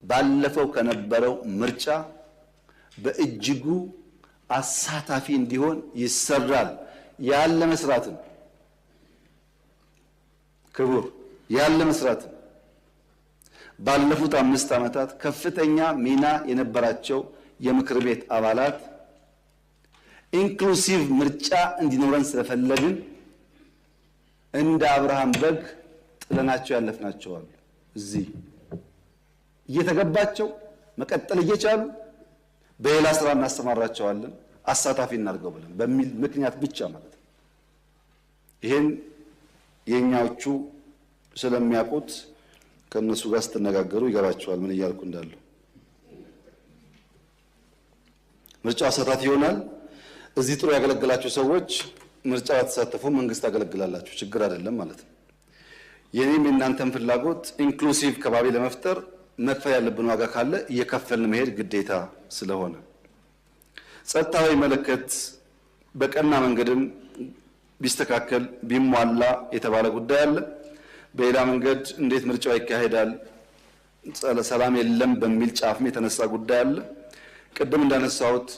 ባለፈው ከነበረው ምርጫ በእጅጉ አሳታፊ እንዲሆን ይሰራል። ያለ መስራትም ክቡር ያለ መስራትም ባለፉት 5 ዓመታት ከፍተኛ ሚና የነበራቸው የምክር ቤት አባላት inclusive ምርጫ እንዲኖረን ስለፈለግን እንደ አብርሃም በግ ጥለናቸው ያለፍናቸው አሉ። እዚህ እየተገባቸው መቀጠል እየቻሉ በሌላ ስራ እናሰማራቸዋለን፣ አሳታፊ እናድርገው ብለን በሚል ምክንያት ብቻ ማለት ነው። ይሄን የኛዎቹ ስለሚያውቁት ከእነሱ ጋር ስትነጋገሩ ይገባቸዋል ምን እያልኩ እንዳለሁ። ምርጫው አሳታፊ ይሆናል። እዚህ ጥሩ ያገለግላችሁ ሰዎች ምርጫ ባትሳተፉ መንግስት ያገለግላላችሁ፣ ችግር አይደለም ማለት ነው። የኔም የእናንተም ፍላጎት inclusive ከባቢ ለመፍጠር መክፈል ያለብን ዋጋ ካለ እየከፈልን መሄድ ግዴታ ስለሆነ፣ ጸጥታ በሚመለከት በቀና መንገድም ቢስተካከል ቢሟላ የተባለ ጉዳይ አለ። በሌላ መንገድ እንዴት ምርጫው ይካሄዳል፣ ሰላም የለም በሚል ጫፍም የተነሳ ጉዳይ አለ። ቅድም እንዳነሳሁት